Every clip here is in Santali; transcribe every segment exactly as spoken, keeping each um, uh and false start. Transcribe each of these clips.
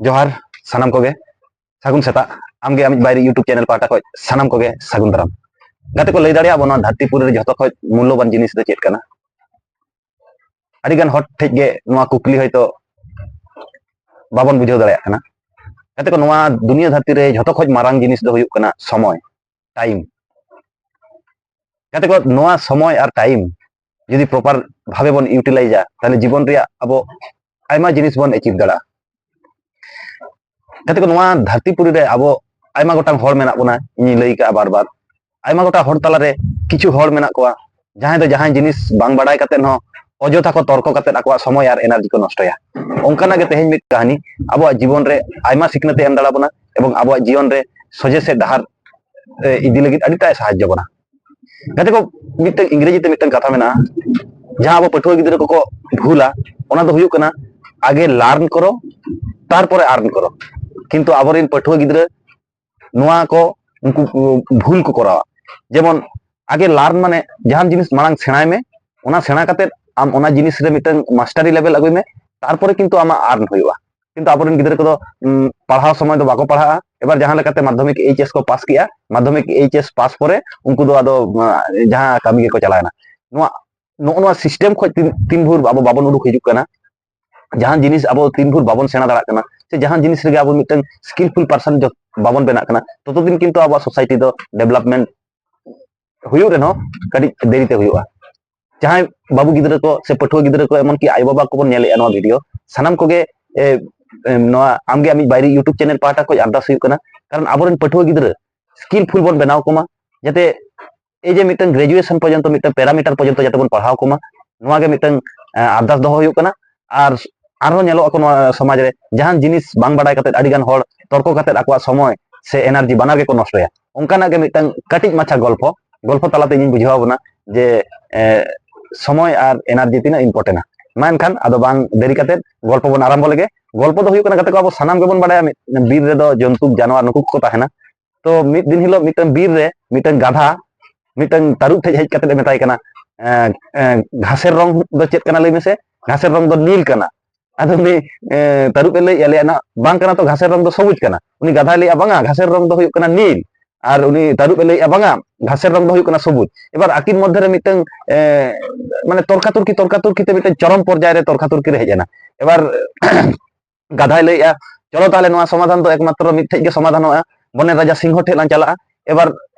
ᱡᱚᱦᱟᱨ ᱥᱟᱱᱟᱢ ᱠᱚᱜᱮ, ᱥᱟᱹᱜᱩᱱ ᱥᱮᱛᱟᱜ᱾ ᱟᱢᱜᱮ ᱟᱢᱤᱡ ᱵᱟᱭᱨᱤ YouTube ᱪᱮᱱᱮᱞ ᱯᱟᱦᱴᱟ ᱠᱷᱚᱱ ᱥᱟᱱᱟᱢ ᱠᱚᱜᱮ ᱥᱟᱹᱜᱩᱱ ᱫᱟᱨᱟᱢ᱾ ᱜᱟᱛᱮ ᱠᱚ, ᱞᱟᱹᱭ ᱫᱟᱲᱮᱭᱟᱜᱼᱟ ᱵᱚᱱ, ᱱᱚᱣᱟ ᱫᱷᱟᱹᱨᱛᱤ ᱯᱩᱨᱤ ᱨᱮ ᱡᱷᱚᱛᱚ ᱠᱷᱚᱱ ᱢᱩᱞᱞᱚᱵᱟᱱ ᱡᱤᱱᱤᱥ ᱫᱚ ᱪᱮᱫ ᱠᱟᱱᱟ? ᱟᱹᱰᱤᱜᱟᱱ ᱦᱚᱲ ᱴᱷᱮᱱ ᱜᱮ ᱱᱚᱣᱟ ᱠᱩᱠᱞᱤ ᱦᱚᱭᱛᱳ ᱵᱟᱵᱚᱱ ᱵᱩᱡᱷᱟᱹᱣ ᱫᱟᱲᱮᱭᱟᱜ ᱠᱟᱱᱟ᱾ ᱜᱟᱛᱮ ᱠᱚ, ᱱᱚᱣᱟ ᱫᱩᱱᱤᱭᱟᱹ ᱫᱷᱟᱹᱨᱛᱤ ᱨᱮ ᱡᱷᱚᱛᱚ ᱠᱷᱚᱱ ᱢᱟᱨᱟᱝ ᱡᱤᱱᱤᱥ ᱫᱚ ᱦᱩᱭᱩᱜ ᱠᱟᱱᱟ ᱥᱚᱢᱚᱭ, ᱴᱟᱭᱤᱢ᱾ ᱜᱟᱛᱮ ᱠᱚ, ᱱᱚᱣᱟ ᱥᱚᱢᱚᱭ ᱟᱨ ᱴᱟᱭᱤᱢ ᱡᱩᱫᱤ ᱯᱨᱚᱯᱟᱨ ᱵᱷᱟᱵᱮ ᱵᱚᱱ ᱤᱭᱩᱴᱤᱞᱟᱭᱤᱡᱟ, ᱛᱟᱦᱞᱮ ᱡᱤᱵᱚᱱ ᱨᱮᱭᱟᱜ ᱟᱵᱚ ᱟᱭᱢᱟ ᱡᱤᱱᱤᱥ ᱵᱚᱱ ᱮᱪᱤᱵᱷ ᱫᱟᱲᱮᱭᱟᱜᱼᱟ᱾ ᱜᱟᱛᱮ ᱠᱚ, ᱱᱚᱣᱟ ᱫᱷᱟᱹᱨᱛᱤ ᱯᱩᱨᱤ ᱨᱮ ᱟᱵᱚ ᱟᱭᱢᱟ ᱜᱚᱴᱟᱝ ᱦᱚᱲ ᱢᱮᱱᱟᱜ ᱵᱚᱱᱟ᱾ ᱤᱧᱤᱧ ᱞᱟᱹᱭ ᱠᱟᱜᱼᱟ ᱵᱟᱨ ᱵᱟᱨ, ᱟᱭᱢᱟ ᱜᱚᱴᱟᱝ ᱦᱚᱲ ᱛᱟᱞᱟᱨᱮ ᱠᱤᱪᱷᱩ ᱦᱚᱲ ᱢᱮᱱᱟᱜ ᱠᱚᱣᱟ, ᱡᱟᱦᱟᱸᱭ ᱫᱚ ᱡᱟᱦᱟᱸᱭ ᱡᱤᱱᱤᱥ ᱵᱟᱝ ᱵᱟᱰᱟᱭ ᱠᱟᱛᱮᱫ ᱦᱚᱸ ᱚᱡᱚᱛᱷᱟ ᱠᱚ ᱛᱚᱨᱠᱚ ᱠᱟᱛᱮᱫ ᱟᱠᱚᱣᱟᱜ ᱥᱚᱢᱚᱭ ᱟᱨ ᱮᱱᱟᱨᱡᱤ ᱠᱚ ᱱᱚᱥᱴᱚᱭᱟ᱾ ᱚᱱᱠᱟᱱᱟᱜ ᱜᱮ ᱛᱮᱦᱮᱧ ᱢᱤᱫ ᱠᱟᱹᱦᱱᱤ ᱟᱵᱚᱣᱟᱜ ᱡᱤᱵᱚᱱ ᱨᱮ ᱟᱭᱢᱟ ᱥᱤᱠᱷᱱᱟᱹᱛ ᱮ ᱮᱢ ᱫᱟᱲᱮ ᱵᱚᱱᱟ ᱮᱵᱚᱝ ᱟᱵᱚᱣᱟᱜ ᱡᱤᱭᱚᱱ ᱨᱮ ᱥᱚᱡᱷᱮ ᱥᱮᱫ ᱰᱟᱦᱟᱨ ᱮ, ᱤᱫᱤ ᱞᱟᱹᱜᱤᱫ ᱟᱹᱰᱤᱴᱟᱜ ᱮ ᱥᱟᱦᱟᱡᱽᱡᱚ ᱵᱚᱱᱟ᱾ ᱜᱟᱛᱮ ᱠᱚ, ᱢᱤᱫᱴᱟᱝ ᱤᱝᱨᱮᱡᱤ ᱛᱮ ᱢᱤᱫᱴᱟᱝ ᱠᱟᱛᱷᱟ ᱢᱮᱱᱟᱜᱼᱟ, ᱡᱟᱦᱟᱸ ᱟᱵᱚ ᱯᱟᱹᱴᱷᱩᱣᱟᱹ ᱜᱤᱫᱽᱨᱟᱹ ᱠᱚᱠᱚ ᱵᱷᱩᱞᱟ, ᱚᱱᱟ ᱫᱚ ᱦᱩᱭᱩᱜ ᱠᱟᱱᱟ, "ᱟᱜᱮ ᱞᱟᱨᱱ ᱠᱚᱨᱚ, ᱛᱟᱨᱯᱚᱨᱮ ᱟᱨᱱ ᱠᱚᱨᱚ", ᱠᱤᱱᱛᱩ ᱟᱵᱚᱨᱮᱱ ᱯᱟᱹᱴᱷᱩᱣᱟᱹ ᱜᱤᱫᱽᱨᱟᱹ ᱱᱚᱣᱟ ᱠᱚ ᱩᱱᱠᱩ ᱠᱚ ᱵᱷᱩᱞ ᱠᱚ ᱠᱚᱨᱟᱣᱟ᱾ ᱡᱮᱢᱚᱱ, ᱟᱜᱮ ᱞᱟᱨᱱ ᱢᱟᱱᱮ ᱡᱟᱦᱟᱱ ᱡᱤᱱᱤᱥ ᱢᱟᱲᱟᱝ ᱥᱮᱬᱟᱭ ᱢᱮ, ᱚᱱᱟ ᱥᱮᱬᱟ ᱠᱟᱛᱮᱫ ᱟᱢ ᱚᱱᱟ ᱡᱤᱱᱤᱥ ᱨᱮ ᱢᱤᱫᱴᱟᱝ ᱢᱟᱥᱴᱟᱨᱤ ᱞᱮᱵᱮᱞ ᱟᱹᱜᱩᱭ ᱢᱮ, ᱛᱟᱨᱯᱚᱨᱮ ᱠᱤᱱᱛᱩ ᱟᱢᱟᱜ ᱟᱨᱱ ᱦᱩᱭᱩᱜᱼᱟ᱾ ᱠᱤᱱᱛᱩ ᱟᱵᱚᱨᱮᱱ ᱜᱤᱫᱽᱨᱟᱹ ᱠᱚᱫᱚ, ᱩᱢ, ᱯᱟᱲᱦᱟᱣ ᱥᱚᱢᱚᱭ ᱫᱚ ᱵᱟᱠᱚ ᱯᱟᱲᱦᱟᱜᱼᱟ᱾ ᱮᱵᱟᱨ ᱡᱟᱦᱟᱸ ᱞᱮᱠᱟᱛᱮ ᱢᱟᱫᱽᱫᱷᱚᱢᱤᱠ ᱮᱭᱤᱪ ᱮᱥ ᱠᱚ ᱯᱟᱥ ᱠᱮᱜᱼᱟ, ᱢᱟᱫᱽᱫᱷᱚᱢᱤᱠ ᱮᱭᱤᱪ ᱮᱥ ᱯᱟᱥ ᱯᱚᱨᱮ ᱩᱱᱠᱩ ᱫᱚ ᱟᱫᱚ, ᱩᱢ, ᱡᱟᱦᱟᱸ ᱠᱟᱹᱢᱤ ᱜᱮᱠᱚ ᱪᱟᱞᱟᱣᱮᱱᱟ᱾ ᱱᱚᱣᱟ, ᱱᱚᱜᱼᱚ ᱱᱚᱣᱟ ᱥᱤᱥᱴᱮᱢ ᱠᱷᱚᱱ ᱛᱤᱱ, ᱛᱤᱱ ᱵᱷᱳᱨ ᱟᱵᱚ ᱵᱟᱵᱚᱱ ᱩᱰᱩᱠ ᱦᱤᱡᱩᱜ ᱠᱟᱱᱟ, ᱡᱟᱦᱟᱸ ᱡᱤᱱᱤᱥ ᱟᱵᱚ ᱛᱤᱱ ᱵᱷᱳᱨ ᱵᱟᱵᱚᱱ ᱥᱮᱬᱟ ᱫᱟᱲᱮᱭᱟᱜ ᱠᱟᱱᱟ, ᱥᱮ ᱡᱟᱦᱟᱸ ᱡᱤᱱᱤᱥ ᱨᱮᱜᱮ ᱟᱵᱚ ᱢᱤᱫᱴᱟᱝ ᱥᱠᱤᱞᱯᱷᱩᱞ ᱯᱟᱨᱥᱚᱱ ᱵᱟᱵᱚᱱ ᱵᱮᱱᱟᱜ ᱠᱟᱱᱟ, ᱛᱚᱛᱚ ᱫᱤᱱ ᱠᱤᱱᱛᱩ ᱟᱵᱚᱣᱟᱜ ᱥᱳᱥᱟᱭᱴᱤ ᱫᱚ ᱰᱮᱵᱷᱞᱚᱯᱢᱮᱱᱴ ᱦᱩᱭᱩᱜ ᱨᱮᱦᱚᱸ ᱠᱟᱹᱴᱤᱡ ᱫᱮᱨᱤᱛᱮ ᱦᱩᱭᱩᱜᱼᱟ᱾ ᱡᱟᱦᱟᱸᱭ ᱵᱟᱹᱵᱩ ᱜᱤᱫᱽᱨᱟᱹ ᱠᱚ ᱥᱮ ᱯᱟᱹᱴᱷᱩᱣᱟᱹ ᱜᱤᱫᱽᱨᱟᱹ ᱠᱚ, ᱮᱢᱚᱱᱠᱤ ᱟᱭᱳᱼᱵᱟᱵᱟ ᱠᱚᱵᱚᱱ ᱧᱮᱞᱮᱫᱼᱟ ᱱᱚᱣᱟ ᱵᱷᱤᱰᱤᱭᱳ, ᱥᱟᱱᱟᱢ ᱠᱚᱜᱮ, ᱮ, ᱮ, ᱱᱚᱣᱟ ᱟᱢᱜᱮ ᱟᱢᱤᱡ ᱵᱟᱭᱨᱤ YouTube ᱪᱮᱱᱮᱞ ᱯᱟᱦᱴᱟ ᱠᱷᱚᱱ ᱟᱨᱫᱟᱥ ᱦᱩᱭᱩᱜ ᱠᱟᱱᱟ, ᱠᱟᱨᱚᱱ ᱟᱵᱚᱨᱮᱱ ᱯᱟᱹᱴᱷᱩᱣᱟᱹ ᱜᱤᱫᱽᱨᱟᱹ ᱥᱠᱤᱞᱯᱷᱩᱞ ᱵᱚᱱ ᱵᱮᱱᱟᱣ ᱠᱚᱢᱟ, ᱡᱟᱛᱮ ᱮᱭ ᱡᱮ ᱢᱤᱫᱴᱟᱝ ᱜᱨᱮᱡᱩᱭᱮᱥᱚᱱ ᱯᱚᱨᱡᱚᱱᱛᱚ, ᱢᱤᱫᱴᱟᱝ ᱯᱮᱨᱟᱢᱤᱴᱟᱨ ᱯᱚᱨᱡᱚᱱᱛᱚ ᱡᱟᱛᱮ ᱵᱚᱱ ᱯᱟᱲᱦᱟᱣ ᱠᱚᱢᱟ, ᱱᱚᱣᱟ ᱜᱮ ᱢᱤᱫᱴᱟᱝ, ᱮ, ᱟᱨᱫᱟᱥ ᱫᱚᱦᱚ ᱦᱩᱭᱩᱜ ᱠᱟᱱᱟ᱾ ᱟᱨ ᱟᱨᱦᱚᱸ ᱧᱮᱞᱚᱜ ᱟᱠᱚ ᱱᱚᱣᱟ ᱥᱚᱢᱟᱡᱽ ᱨᱮ, ᱡᱟᱦᱟᱱ ᱡᱤᱱᱤᱥ ᱵᱟᱝ ᱵᱟᱰᱟᱭ ᱠᱟᱛᱮᱫ ᱟᱹᱰᱤ ᱜᱟᱱ ᱦᱚᱲ ᱛᱚᱨᱠᱚ ᱠᱟᱛᱮᱫ ᱟᱠᱚᱣᱟᱜ ᱥᱚᱢᱚᱭ ᱥᱮ ᱮᱱᱟᱨᱡᱤ ᱵᱟᱱᱟᱨ ᱜᱮᱠᱚ ᱱᱚᱥᱴᱚᱭᱟ᱾ ᱚᱱᱠᱟᱱᱟᱜ ᱜᱮ ᱢᱤᱫᱴᱟᱝ ᱠᱟᱹᱴᱤᱡ ᱢᱟᱪᱷᱟ ᱜᱚᱞᱯᱷᱚ, ᱜᱚᱞᱯᱷᱚ ᱛᱟᱞᱟᱛᱮ ᱤᱧᱤᱧ ᱵᱩᱡᱷᱟᱹᱣ ᱟᱵᱚᱱᱟ ᱡᱮ, ᱮ, ᱥᱚᱢᱚᱭ ᱟᱨ ᱮᱱᱟᱨᱡᱤ ᱛᱤᱱᱟᱹᱜ ᱤᱢᱯᱚᱨᱴᱮᱱᱴᱼᱟ᱾ ᱢᱟ ᱮᱱᱠᱷᱟᱱ ᱟᱫᱚ ᱵᱟᱝ ᱫᱮᱨᱤ ᱠᱟᱛᱮᱫ ᱜᱚᱞᱯᱷᱚ ᱵᱚᱱ ᱟᱨᱟᱢᱵᱷᱚ ᱞᱮᱜᱮ᱾ ᱜᱚᱞᱯᱷᱚ ᱫᱚ ᱦᱩᱭᱩᱜ ᱠᱟᱱᱟ, ᱜᱟᱛᱮ ᱠᱚ, ᱟᱵᱚ ᱥᱟᱱᱟᱢ ᱜᱮᱵᱚᱱ ᱵᱟᱰᱟᱭᱟ, ᱢᱤᱫ, ᱵᱤᱨ ᱨᱮᱫᱚ ᱡᱚᱱᱛᱩ ᱡᱟᱱᱣᱟᱨ ᱱᱩᱠᱩ ᱠᱚᱠᱚ ᱛᱟᱦᱮᱱᱟ᱾ ᱛᱚ ᱢᱤᱫ ᱫᱤᱱ ᱦᱤᱞᱳᱜ ᱢᱤᱫᱴᱟᱝ ᱵᱤᱨ ᱨᱮ ᱢᱤᱫᱴᱟᱝ ᱜᱟᱫᱷᱟ ᱢᱤᱫᱴᱟᱝ ᱛᱟᱹᱨᱩᱵ ᱴᱷᱮᱡ ᱦᱮᱡ ᱠᱟᱛᱮᱫ ᱮ ᱢᱮᱛᱟᱭ ᱠᱟᱱᱟ, "ᱮᱸ, ᱮᱸ, ᱜᱷᱟᱥᱮᱨ ᱨᱚᱝ ᱫᱚ ᱪᱮᱫ ᱠᱟᱱᱟ ᱞᱟᱹᱭ ᱢᱮᱥᱮ?" "ᱜᱷᱟᱥᱮᱨ ᱨᱚᱝ ᱫᱚ ᱱᱤᱞ ᱠᱟᱱᱟ᱾ ᱟᱫᱚ ᱩᱱᱤ ᱛᱟᱹᱨᱩᱵ ᱮ ᱞᱟᱹᱭᱮᱫᱼᱟ, ᱞᱟᱹᱭᱟ, ᱵᱟᱝ ᱠᱟᱱᱟ ᱛᱚ, ᱜᱷᱟᱥᱮᱨ ᱨᱚᱝ ᱫᱚ ᱥᱚᱵᱩᱡ ᱠᱟᱱᱟ᱾ ᱩᱱᱤ ᱜᱟᱫᱷᱟᱭ ᱞᱟᱹᱭᱮᱫᱼᱟ, ᱵᱟᱝᱟ, ᱜᱷᱟᱥᱮᱨ ᱨᱚᱝ ᱫᱚ ᱦᱩᱭᱩᱜ ᱠᱟᱱᱟ ᱱᱤᱞ᱾ ᱟᱨ ᱩᱱᱤ ᱛᱟᱹᱨᱩᱵ ᱮ ᱞᱟᱹᱭᱮᱫᱼᱟ, ᱵᱟᱝᱟ, ᱜᱷᱟᱥᱮᱨ ᱨᱚᱝ ᱫᱚ ᱦᱩᱭᱩᱜ ᱠᱟᱱᱟ ᱥᱚᱵᱩᱡ᱾ ᱮᱵᱟᱨ ᱟᱹᱠᱤᱱ ᱢᱚᱫᱽᱫᱷᱮ ᱨᱮ ᱢᱤᱫᱴᱟᱝ ᱢᱟᱱᱮ ᱛᱚᱨᱠᱟᱛᱚᱨᱠᱤ ᱛᱚᱨᱠᱟᱛᱚᱨᱠᱤ ᱛᱮ ᱢᱤᱫᱴᱟᱝ ᱪᱚᱨᱚᱢ ᱯᱚᱨᱡᱟᱭ ᱨᱮ ᱛᱚᱨᱠᱟᱛᱚᱨᱠᱤ ᱨᱮ ᱦᱮᱡ ᱮᱱᱟ᱾ ᱮᱵᱟᱨ ᱜᱟᱫᱷᱟᱭ ᱞᱟᱹᱭᱮᱫᱼᱟ, ᱪᱚᱞᱚ ᱛᱟᱦᱚᱞᱮ ᱱᱚᱣᱟ ᱥᱚᱢᱟᱫᱷᱟᱱ ᱫᱚ ᱮᱠᱢᱟᱛᱨᱚ ᱢᱤᱫ ᱴᱷᱮᱡ ᱜᱮ ᱥᱚᱢᱟᱫᱷᱟᱱᱚᱜᱼᱟ, ᱵᱚᱱᱮᱨ ᱨᱟᱡᱟ ᱥᱤᱝᱦᱚ ᱴᱷᱮᱡ ᱞᱟᱝ ᱪᱟᱞᱟᱜᱼᱟ᱾ ᱮᱵᱟᱨ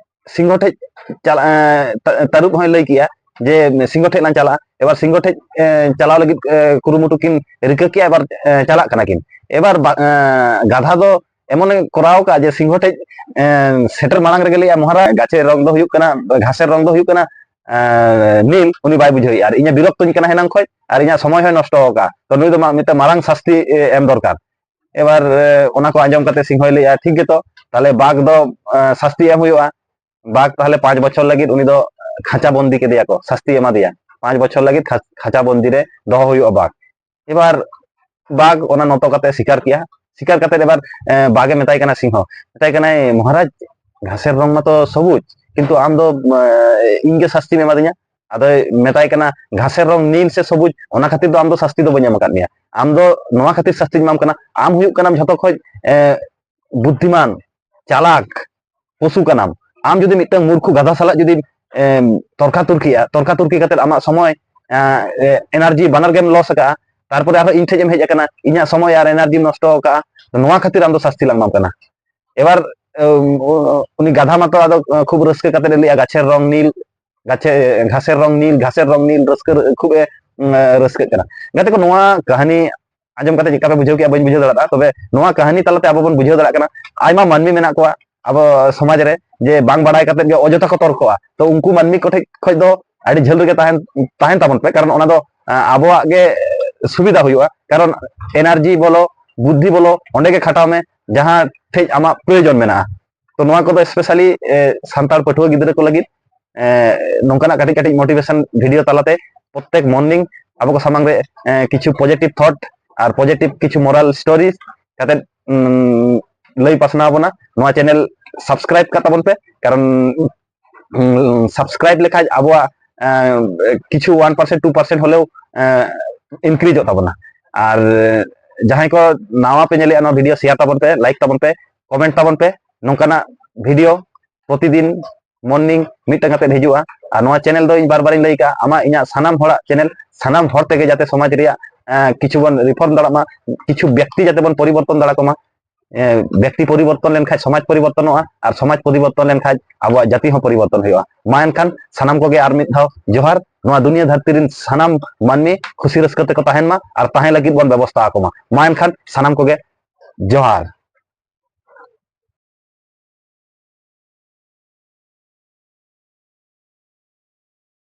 ᱥᱤᱝᱦᱚ ᱴᱷᱮᱡ ᱪᱟᱞᱟᱜ ᱛᱟᱹᱨᱩᱵ ᱦᱚᱸᱭ ᱞᱟᱹᱭ ᱠᱮᱜᱼᱟ ᱡᱮ ᱥᱤᱝᱦᱚ ᱴᱷᱮᱡ ᱞᱟᱝ ᱪᱟᱞᱟᱜᱼᱟ᱾ ᱮᱵᱟᱨ ᱥᱤᱝᱦᱚ ᱴᱷᱮᱡ ᱪᱟᱞᱟᱣ ᱞᱟᱹᱜᱤᱫ ᱠᱩᱨᱩᱢᱩᱴᱩ ᱠᱤᱱ ᱨᱤᱠᱟᱹ ᱠᱮᱜᱼᱟ᱾ ᱮᱵᱟᱨ ᱪᱟᱞᱟᱜ ᱠᱟᱱᱟ ᱠᱤᱱ᱾ ᱮᱵᱟᱨ ᱜᱟᱫᱷᱟ ᱫᱚ ᱮᱢᱚᱱᱮ ᱠᱚᱨᱟᱣ ᱠᱟᱜᱼᱟ ᱡᱮ ᱥᱤᱝᱦᱚ ᱴᱷᱮᱡ ᱥᱮᱴᱮᱨ ᱢᱟᱲᱟᱝ ᱨᱮᱜᱮ ᱞᱟᱹᱭᱟ, ᱢᱚᱦᱟᱨᱟᱡᱽ, ᱜᱟᱪᱷᱮ ᱨᱚᱝ ᱫᱚ ᱦᱩᱭᱩᱜ ᱠᱟᱱᱟ, ᱜᱷᱟᱥᱮᱨ ᱨᱚᱝ ᱫᱚ ᱦᱩᱭᱩᱜ ᱠᱟᱱᱟ ᱱᱤᱞ᱾ ᱩᱱᱤ ᱵᱟᱭ ᱵᱩᱡᱷᱟᱹᱣᱮᱫᱼᱟ ᱟᱨ ᱤᱧᱮ ᱵᱤᱨᱚᱠᱛᱚᱧ ᱠᱟᱱᱟ ᱦᱮᱱᱟᱝ ᱠᱷᱚᱡ ᱟᱨ ᱤᱧᱟᱹᱜ ᱥᱚᱢᱚᱭ ᱦᱚᱸᱭ ᱱᱚᱥᱴᱚ ᱟᱠᱟᱫᱼᱟ᱾ ᱛᱚ ᱱᱩᱭ ᱫᱚ ᱢᱤᱫᱴᱟᱝ ᱢᱟᱨᱟᱝ ᱥᱟᱥᱛᱤ ᱮᱢ ᱫᱚᱨᱠᱟᱨ᱾ ᱮᱵᱟᱨ ᱚᱱᱟ ᱠᱚ ᱟᱸᱡᱚᱢ ᱠᱟᱛᱮ ᱥᱤᱝᱦᱚᱭ ᱞᱟᱹᱭᱮᱫᱼᱟ, ᱴᱷᱤᱠ ᱜᱮᱛᱚ, ᱛᱟᱦᱞᱮ ᱵᱟᱜᱽ ᱫᱚ ᱥᱟᱥᱛᱤ ᱮᱢ ᱦᱩᱭᱩᱜᱼᱟ᱾ ᱵᱟᱜᱽ ᱛᱟᱦᱞᱮ ᱯᱟᱸᱪ ᱵᱚᱪᱷᱚᱨ ᱞᱟᱹᱜᱤᱫ ᱩᱱᱤ ᱫᱚ ᱠᱷᱟᱸᱪᱟ ᱵᱚᱱᱫᱤ ᱠᱮᱫᱮᱭᱟ ᱠᱚ, ᱥᱟᱥᱛᱤ ᱮᱢᱟ ᱫᱮᱭᱟ᱾ ᱯᱟᱸᱪ ᱵᱚᱪᱷᱚᱨ ᱞᱟᱹᱜᱤᱫ ᱠᱷᱟᱸᱪᱟ ᱵᱚᱱᱫᱤ ᱨᱮ ᱫᱚᱦᱚ ᱦᱩᱭᱩᱜᱼᱟ ᱵᱟᱜᱽ᱾ ᱮᱵᱟᱨ ᱵᱟᱜᱽ ᱚᱱᱟ ᱱᱚᱛᱚ ᱠᱟᱛᱮ ᱥᱤᱠᱟᱨ ᱠᱮᱜᱼᱟ᱾ ᱥᱤᱠᱟᱨ ᱠᱟᱛᱮ ᱮᱵᱟᱨ ᱵᱟᱜᱽ ᱮ ᱢᱮᱛᱟᱭ ᱠᱟᱱᱟ ᱥᱤᱝᱦᱚ, ᱢᱮᱛᱟᱭ ᱠᱟᱱᱟᱭ, ᱢᱚᱦᱟᱨᱟᱡᱽ, ᱜᱷᱟᱥᱮᱨ ᱨᱚᱝ ᱢᱟᱛᱚ ᱥᱚᱵᱩᱡ, ᱠᱤᱱᱛᱩ ᱟᱢ ᱫᱚ ᱤᱧ ᱜᱮ ᱥᱟᱥᱛᱤᱢ ᱮᱢᱟᱫᱤᱧᱟ᱾ ᱟᱫᱚᱭ ᱢᱮᱛᱟᱭ ᱠᱟᱱᱟ, ᱜᱷᱟᱥᱮᱨ ᱨᱚᱝ ᱱᱤᱞ ᱥᱮ ᱥᱚᱵᱩᱡ, ᱚᱱᱟ ᱠᱷᱟᱹᱛᱤᱨ ᱫᱚ ᱟᱢ ᱫᱚ ᱥᱟᱥᱛᱤ ᱫᱚ ᱵᱟᱹᱧ ᱮᱢ ᱟᱠᱟᱫ ᱢᱮᱭᱟ᱾ ᱟᱢ ᱫᱚ ᱱᱚᱣᱟ ᱠᱷᱟᱹᱛᱤᱨ ᱥᱟᱥᱛᱤᱧ ᱮᱢᱟᱢ ᱠᱟᱱᱟ, ᱟᱢ ᱦᱩᱭᱩᱜ ᱠᱟᱱᱟᱢ ᱡᱷᱚᱛᱚ ᱠᱷᱚᱡ ᱵᱩᱫᱽᱫᱷᱤᱢᱟᱱ, ᱪᱟᱞᱟᱠ ᱯᱚᱥᱩ ᱠᱟᱱᱟᱢ᱾ ᱟᱢ ᱡᱩᱫᱤ ᱢᱤᱫᱴᱟᱝ ᱢᱩᱨᱠᱷᱩ ᱜᱟᱫᱷᱟ ᱥᱟᱞᱟᱜ ᱡᱩᱫᱤ ᱛᱚᱨᱠᱟ ᱛᱩᱨᱠᱤᱜᱼᱟ, ᱛᱚᱨᱠᱟ ᱛᱩᱨᱠᱤ ᱠᱟᱛᱮ ᱟᱢᱟᱜ ᱥᱚᱢᱚᱭ, ᱮᱱᱟᱨᱡᱤ ᱵᱟᱱᱟᱨ ᱜᱮᱢ ᱞᱚᱥ ᱟᱠᱟᱫᱼᱟ, ᱛᱟᱨᱯᱚᱨᱮ ᱟᱨᱦᱚᱸ ᱤᱧ ᱴᱷᱮᱡ ᱮᱢ ᱦᱮᱡ ᱟᱠᱟᱱᱟ, ᱤᱧᱟᱹᱜ ᱥᱚᱢᱚᱭ ᱟᱨ ᱮᱱᱟᱨᱡᱤᱢ ᱱᱚᱥᱴᱚ ᱟᱠᱟᱫᱼᱟ, ᱱᱚᱣᱟ ᱠᱷᱟᱹᱛᱤᱨ ᱟᱢ ᱫᱚ ᱥᱟᱥᱛᱤ ᱞᱟᱝ ᱮᱢᱟᱢ ᱠᱟᱱᱟ᱾ ᱮᱵᱟᱨ ᱩᱱᱤ ᱜᱟᱫᱷᱟ ᱢᱟᱛᱚ ᱟᱫᱚ ᱠᱷᱩᱵ ᱨᱟᱹᱥᱠᱟᱹ ᱠᱟᱛᱮ ᱮ ᱞᱟᱹᱭᱟ, ᱜᱟᱪᱷᱮᱨ ᱨᱚᱝ ᱱᱤᱞ, ᱜᱟᱪᱷᱮ ᱜᱷᱟᱥᱮᱨ ᱨᱚᱝ ᱱᱤᱞ, ᱜᱷᱟᱥᱮᱨ ᱨᱚᱝ ᱱᱤᱞ, ᱨᱟᱹᱥᱠᱟᱹ ᱠᱷᱩᱵ ᱮ ᱨᱟᱹᱥᱠᱟᱹᱜ ᱠᱟᱱᱟ᱾ ᱜᱟᱛᱮ ᱠᱚ, ᱱᱚᱣᱟ ᱠᱟᱹᱦᱱᱤ ᱟᱸᱡᱚᱢ ᱠᱟᱛᱮ ᱪᱮᱫ ᱞᱮᱠᱟ ᱯᱮ ᱵᱩᱡᱷᱟᱹᱣ ᱠᱮᱜᱼᱟ ᱵᱟᱹᱧ ᱵᱩᱡᱷᱟᱹᱣ ᱫᱟᱲᱮᱭᱟᱜᱼᱟ, ᱛᱚᱵᱮ ᱱᱚᱣᱟ ᱠᱟᱹᱦᱱᱤ ᱛᱟᱞᱟᱛᱮ ᱟᱵᱚ ᱵᱚᱱ ᱵᱩᱡᱷᱟᱹᱣ ᱫᱟᱲᱮᱭᱟᱜ ᱠᱟᱱᱟ ᱟᱭᱢᱟ ᱢᱟᱹᱱᱢᱤ ᱢᱮᱱᱟᱜ ᱠᱚᱣᱟ ᱟᱵᱚ ᱥᱚᱢᱟᱡᱽ ᱨᱮ, ᱡᱮ ᱵᱟᱝ ᱵᱟᱲᱟᱭ ᱠᱟᱛᱮ ᱜᱮ ᱚᱡᱚᱛᱷᱟ ᱠᱚ ᱛᱚᱨᱠᱚᱜᱼᱟ᱾ ᱛᱚ ᱩᱱᱠᱩ ᱢᱟᱹᱱᱢᱤ ᱠᱚ ᱴᱷᱮᱡ ᱠᱷᱚᱡ ᱫᱚ ᱟᱹᱰᱤ ᱡᱷᱟᱹᱞ ᱨᱮᱜᱮ ᱛᱟᱦᱮᱱ ᱛᱟᱦᱮᱱ ᱛᱟᱵᱚᱱ ᱯᱮ, ᱠᱟᱨᱚᱱ ᱚᱱᱟ ᱫᱚ ᱟᱵᱚᱣᱟᱜ ᱜᱮ ᱥᱩᱵᱤᱫᱷᱟ ᱦᱩᱭᱩᱜᱼᱟ, ᱠᱟᱨᱚᱱ ᱮᱱᱟᱨᱡᱤ ᱵᱚᱞᱚ, ᱵᱩᱫᱽᱫᱷᱤ ᱵᱚᱞᱚ, ᱚᱸᱰᱮ ᱜᱮ ᱠᱷᱟᱴᱟᱣ ᱢᱮ ᱡᱟᱦᱟᱸ ᱴᱷᱮᱡ ᱟᱢᱟᱜ ᱯᱨᱚᱭᱳᱡᱚᱱ ᱢᱮᱱᱟᱜᱼᱟ᱾ ᱛᱚ ᱱᱚᱣᱟ ᱠᱚᱫᱚ specially ᱥᱟᱱᱛᱟᱲ ᱯᱟᱹᱴᱷᱩᱣᱟᱹ ᱜᱤᱫᱽᱨᱟᱹ ᱠᱚ ᱞᱟᱹᱜᱤᱫ ᱱᱚᱝᱠᱟᱱᱟᱜ ᱠᱟᱹᱴᱤᱡ ᱠᱟᱹᱴᱤᱡ ᱢᱳᱴᱤᱵᱷᱮᱥᱚᱱ ᱵᱷᱤᱰᱤᱭᱳ ᱛᱟᱞᱟᱛᱮ ᱯᱨᱚᱛᱮᱠ ᱢᱚᱨᱱᱤᱝ ᱟᱵᱚ ᱠᱚ ᱥᱟᱢᱟᱝ ᱨᱮ ᱠᱤᱪᱷᱩ ᱯᱚᱡᱮᱴᱤᱵᱷ ᱛᱷᱚᱴ ᱟᱨ ᱯᱚᱡᱮᱴᱤᱵᱷ ᱠᱤᱪᱷᱩ ᱢᱚᱨᱟᱞ ᱥᱴᱳᱨᱤ ᱠᱟᱛᱮ ᱞᱟᱹᱭ ᱯᱟᱥᱱᱟᱣ ᱟᱵᱚᱱᱟ᱾ ᱱᱚᱣᱟ ᱪᱮᱱᱮᱞ ᱥᱟᱵᱥᱠᱨᱟᱭᱤᱵ ᱠᱟᱜ ᱛᱟᱵᱚᱱ ᱯᱮ, ᱠᱟᱨᱚᱱ ᱥᱟᱵᱥᱠᱨᱟᱭᱤᱵ ᱞᱮᱠᱷᱟᱡ ᱟᱵᱚᱣᱟᱜ ᱠᱤᱪᱷᱩ ᱳᱣᱟᱱ ᱯᱟᱨᱥᱮᱱᱴ ᱴᱩ ᱯᱟᱨᱥᱮᱱᱴ ᱦᱚᱞᱮᱣ ᱤᱱᱠᱨᱤᱡᱚᱜ ᱛᱟᱵᱚᱱᱟ᱾ ᱟᱨ ᱡᱟᱦᱟᱸᱭ ᱠᱚ ᱱᱟᱣᱟ ᱯᱮ ᱧᱮᱞᱮᱜᱼᱟ ᱱᱚᱣᱟ ᱵᱷᱤᱰᱤᱭᱳ, ᱥᱮᱭᱟᱨ ᱛᱟᱵᱚᱱ ᱯᱮ, ᱞᱟᱭᱤᱠ ᱛᱟᱵᱚᱱ ᱯᱮ, ᱠᱚᱢᱮᱱᱴ ᱛᱟᱵᱚᱱ ᱯᱮ᱾ ᱱᱚᱝᱠᱟᱱᱟᱜ ᱵᱷᱤᱰᱤᱭᱳ ᱯᱨᱚᱛᱤᱫᱤᱱ ᱢᱚᱨᱱᱤᱝ ᱢᱤᱫᱴᱟᱝ ᱠᱟᱛᱮ ᱦᱤᱡᱩᱜᱼᱟ᱾ ᱟᱨ ᱱᱚᱣᱟ ᱪᱮᱱᱮᱞ ᱫᱚ ᱤᱧ ᱵᱟᱨ ᱵᱟᱨᱤᱧ ᱞᱟᱹᱭ ᱠᱟᱜᱼᱟ, ᱟᱢᱟᱜ ᱤᱧᱟᱹᱜ ᱥᱟᱱᱟᱢ ᱦᱚᱲᱟᱜ ᱪᱮᱱᱮᱞ, ᱥᱟᱱᱟᱢ ᱦᱚᱲ ᱛᱮᱜᱮ ᱡᱟᱛᱮ ᱥᱚᱢᱟᱡᱽ ᱨᱮᱭᱟᱜ ᱮᱸ, ᱠᱤᱪᱷᱩ ᱵᱚᱱ ᱨᱤᱯᱷᱚᱨᱢ ᱫᱟᱲᱮᱭᱟᱜ ᱢᱟ, ᱠᱤᱪᱷᱩ ᱵᱮᱠᱛᱤ ᱡᱟᱛᱮ ᱵᱚᱱ ᱯᱚᱨᱤᱵᱚᱨᱛᱚᱱ ᱫᱟᱲᱮ ᱠᱚᱢᱟ᱾ ᱮᱸ, ᱵᱮᱠᱛᱤ ᱯᱚᱨᱤᱵᱚᱨᱛᱚᱱ ᱞᱮᱱᱠᱷᱟᱱ ᱥᱚᱢᱟᱡᱽ ᱯᱚᱨᱤᱵᱚᱨᱛᱚᱱᱚᱜᱼᱟ, ᱟᱨ ᱥᱚᱢᱟᱡᱽ ᱯᱚᱨᱤᱵᱚᱨᱛᱚᱱ ᱞᱮᱱᱠᱷᱟᱱ ᱟᱵᱚᱣᱟᱜ ᱡᱟᱹᱛᱤ ᱦᱚᱸ ᱯᱚᱨᱤᱵᱚᱨᱛᱚᱱ ᱦᱩᱭᱩᱜᱼᱟ᱾ ᱢᱟ ᱮᱱᱠᱷᱟᱱ ᱥᱟᱱᱟᱢ ᱠᱚᱜᱮ ᱟᱨ ᱢᱤᱫ ᱫᱷᱟᱣ ᱡᱚᱦᱟᱨ᱾ ᱱᱚᱣᱟ ᱫᱩᱱᱤᱭᱟᱹ ᱫᱷᱟᱹᱨᱛᱤ ᱨᱮᱱ ᱥᱟᱱᱟᱢ ᱢᱟᱹᱱᱢᱤ ᱠᱷᱩᱥᱤ ᱨᱟᱹᱥᱠᱟᱹ ᱛᱮᱠᱚ ᱛᱟᱦᱮᱱ ᱢᱟ ᱟᱨ ᱛᱟᱦᱮᱸ ᱞᱟᱹᱜᱤᱫ ᱵᱚᱱ ᱵᱮᱵᱚᱥᱛᱷᱟ ᱟᱠᱚ ᱢᱟ᱾ ᱢᱟ ᱮᱱᱠᱷᱟᱱ ᱥᱟᱱᱟᱢ ᱠᱚᱜᱮ ᱡᱚᱦᱟᱨ᱾